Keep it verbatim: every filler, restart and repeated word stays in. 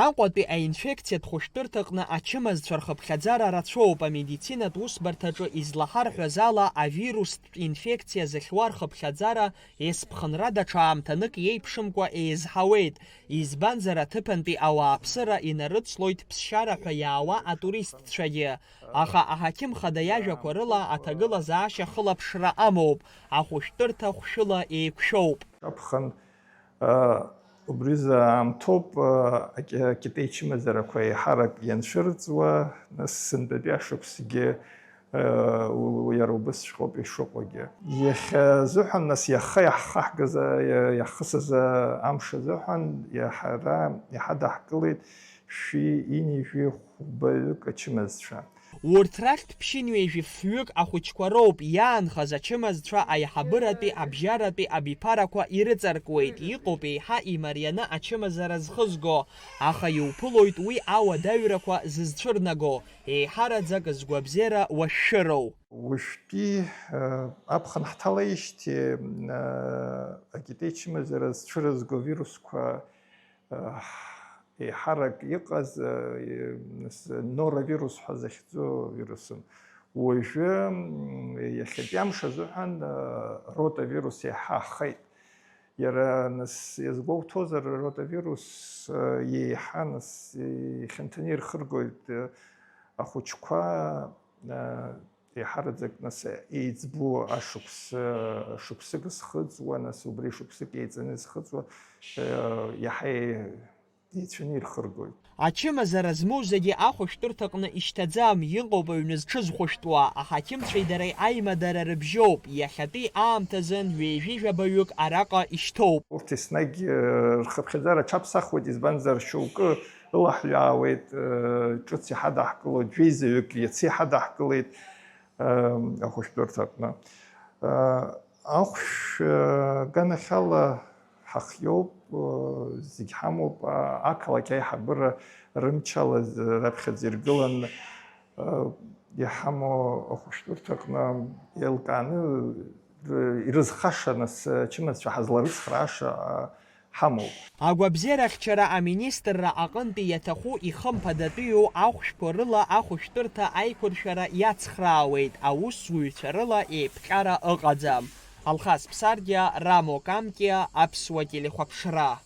Аҟәатәи аинфекциатә хәышәтәырҭаҟны ачымазцәа рхыԥхьаӡара рацәоуп. Амедицинатә усбарҭаҿы излаҳарҳәаз ала, авирустә инфекциа зыхьуа рхыԥхьаӡара есԥхынра даҽа аамҭанык иеиԥшымкәа еизҳауеит, избанзар, аҭыԥантәи ауааԥсыра инарыцлоит ԥсшьара ҳәа иаауа атуристцәагьы. Аха аҳақьым хада иажәақәа рыла, аҭагылазаашьа хылаԥшра амоуп, ахәышәтәырҭа хәшәыла еиқәшәоуп. Аԥхын, а, убризы аамҭоуп, а, аки-, акитеи чымазарақәа еиҳарак ианцәырҵуа, нас сынтәатәи ашықәсгьы, а, у-, иара убысҵәҟьоуп ишыҟоугьы. Иахьа азыҳәан, нас, иаха иаҳхаҳгаз, а, иа-, иаҳхысыз, а, амш азыҳәан иаҳара иҳадаҳкылеит шәи ини жәи хәбаҩык ачымазцәа. Урҭ рахьтә ԥшьынҩажәи фҩык ахәыҷқәа роуп, иаанхаз ачымазцәа аиҳабыратәи абжьаратәи абиԥарақәа ирыҵаркуеит, иҟоуп еиҳа имарианы ачымазара зхызго, аха иуԥылоит уи ауадаҩрақәа зызцәырнаго, еиҳараӡак згәабзиара уашәшәыроу. Уажәтәи, э, аԥхын ҳҭалеижьҭеи, э, акитеи чымазара зцәырызго вирусқәа, э, еиҳарак иҟаз, э, с-, норовирус ҳәа захьӡу вирусын. Уажәы, м, иахьатәи амш азыҳәан, э, ротавирус еиҳа ахеит. Иара, нас, иазгәоуҭозар, ротавирус, э, еиҳа, нас, ихьанҭаны ирхыргоит, э, ахәыҷқәа, э, еиҳараӡак, нас, еиҵбу ашықәс, э, шықәсык зхыҵуа, нас, убри шықәсык еиҵаны зхыҵуа, э, иаҳа еицәаны ирхыргоит. Ачымазара змоу зегьы ахәышәтәырҭаҟны ишьҭаӡам, иҟоуп аҩны зҽызхәышәтәуа, аҳақьымцәеи дареи аимадара рыбжьоуп, иахьатәи аамҭазын ҩажәи жәабаҩык араҟа ишьҭоуп. Урҭ еснагь, э, рхыԥхьаӡара аҽаԥсахуеит, избанзар, шьоукы ылаҳҩаауеит, э, ҿыц иҳадаҳкылоит, жәеизаҩык иацы иҳадаҳкылеит, э, ахәышәтәырҭаҟны. Э, ахәшә, э, аганахьала ҳахиоуп, э, зегь ҳамоуп, а, ақалақь аиҳабыра рымчала з-, раԥхьаӡа иргылан, э, иҳамоу ахәышәтәырҭаҟны еилкааны, р-, ирызхаша, нас, ачымазцәа ҳазларыцхрааша, а, ҳамоуп. Агәабзиарахьчара аминистрра аҟынтәи иаҭаху ихымԥадатәиу ахәшәқәа рыла ахәышәтәырҭа аиқәыршәара иацхраауеит, аусзуҩцәа рыла еиԥҟьара ыҟаӡам. Алхас Ԥсардиа, Рамо Камкиа, Аԥсуа телехәаԥшра.